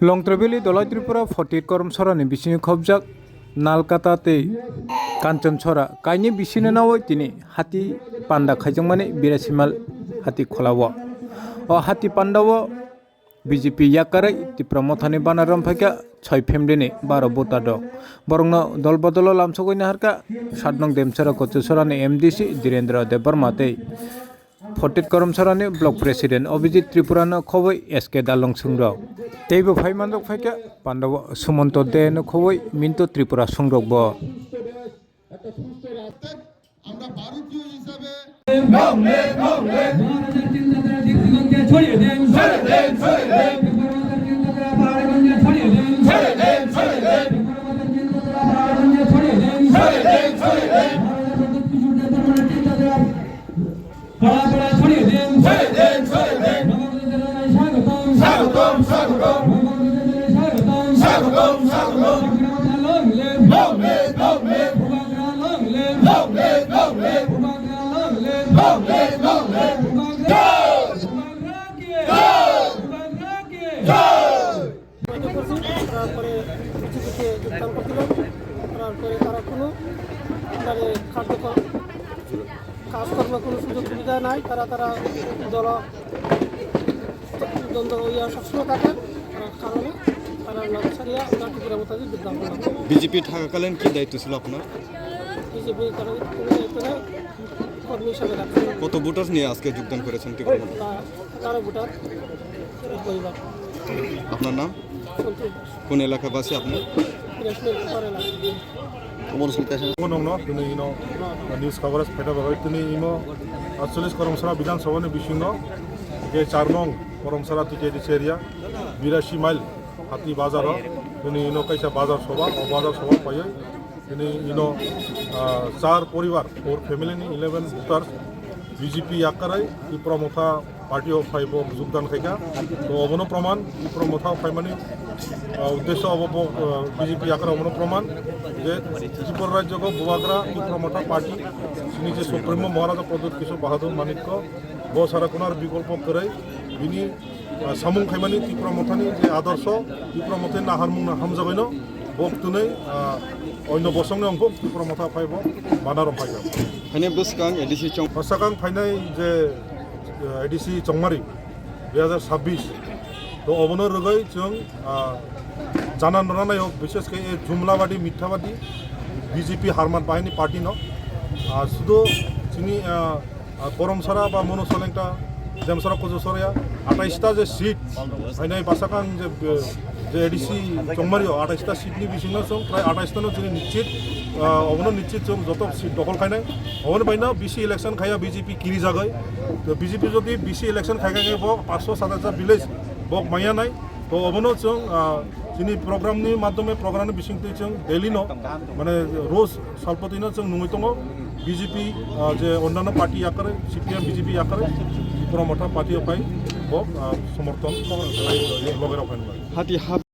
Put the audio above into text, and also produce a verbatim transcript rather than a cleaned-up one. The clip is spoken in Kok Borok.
Longtrai Valley Dolai Tripura forty-eight Koromsorani bisingo khobjak Nalkata tei Kanchonsora kaini bisino nawi tini hati panda khaijakmani biraisi mile hati kholao. O hati pandao B J P yakarwi Tipra Mothani banner romphai kha soi family ni baro voter rok. Borokno dol bodolo lamsogwi naharkha Satnong Demsora Kochusorani M D C Dhirendra Debbarma tei Forty-eight Koromsorani Block President Abhijit Tripura no khobwi S K Dalong Singh rok. Teibo phai manjak phaikha pandao Sumanto De no khobwi Minto Tripura Singh rok bo. পাড়া পাড়া ছড়িয়ে দিন। ছড়িয়ে দিন, ছড়িয়ে দিন। নবগত জেলায় স্বাগতম। স্বাগতম, স্বাগতম। নবগত জেলায় স্বাগতম। স্বাগতম, স্বাগতম। Long live, long live। Bubagra long live। Long live, long live। Bubagra long live। Long live, long live। Bubagra। জয়। Bubagra ki। জয়। Bubagra ki। জয়। জয়েন করছি, করার পরে বিজেপিতে যোগদান করছিলাম। করার পরে তারা কোনো মানে কার্যকর কাজকর্ম কোনো সুযোগ সুবিধা নাই। তারা, তারা দল দ্বন্দ্ব ইয়া সবসময় থাকে। করার কারণে তারা লগে ছাড়িয়ে আমরা ত্রিপুরা মতাজি যোগদান করলাম। বিজেপি থাকাকালীন কি দায়িত্ব ছিল আপনার? বিজেপি তারা কোনো দায়িত্ব নেই, কর্মী হিসাবে রাখছে। কত ভোটার নিয়ে আজকে যোগদান করেছেন ত্রিপুরা মতাজি? না, এগারো ভোটার পরিবার। আপনার নাম? সন্তোষ দাস। কোন এলাকাবাসী আপনি? বিরাশি নম্বর এলাকা। Kono no tini ino news coverage phaida bagwi tini imo aatcholish Koromsara Bidhan Sabha ni bisingo je char nong Koromsara T K D C area birashi mile hati bazar o tini ino kaisa bazar sabha, o bazar sabha paiwi tini ino, ah, char poribar, four family ni eleven voters B J P yakarwi Tipra Motha party o phai bo jogdan khaikha. To obono proman Tipra Motha phaimani, ah, uddesho obo bo, ah, B J P yakarwi obono proman je Tripura rajyo go bubagra Tipra Motha party chini je Supremo Maharaja Pradyut Kishore Bahadur Manikya bo sara kunar bikolpo kwrwi bini ah, samung khaimani Tipra Mothani je adorsho, Tipra Mothani naharmung no hamjagwino, bo twnwi, ah, oino bosongni ongkho Tipra Motha phai bo bana rok phaikha. Haini bwskang A D C chong- Bwsakang phainai je, eh, A D C Chongmari dui hazar sabbish. To obono rwgwi chwng, ah, jana nana naio, bishesh khe e jumlabadi, mithabadi B J P harman bahini party no. Ah, sudo chini, ah, Ah, Koromsara ba Monu Solengta, Demsara Kochusoria, atais ta je seat, hainai bwsakang je, je A D C Chongmari o atais ta seat ni bisingo chwng prai atais ta no chini nischit, ah, obono nischit chwng joto seat dokol khainai. Oboni baino B C election khaiya B J P kiri jagoi. To B J P jodi B C election khai khai bo paanch sho sat hajar village bok maya nai. To obono chwng, ah, chini program ni madhyome program ni bisingtwi chwng daily no, mane roj salpotwi no chwng nungwi tongo B J P, ah, je onnano party yakarwi, C P M, B J P yakarwi, Tipra Motha party o phai bo, ah, somorthon loge rok phai nai. Hati hap-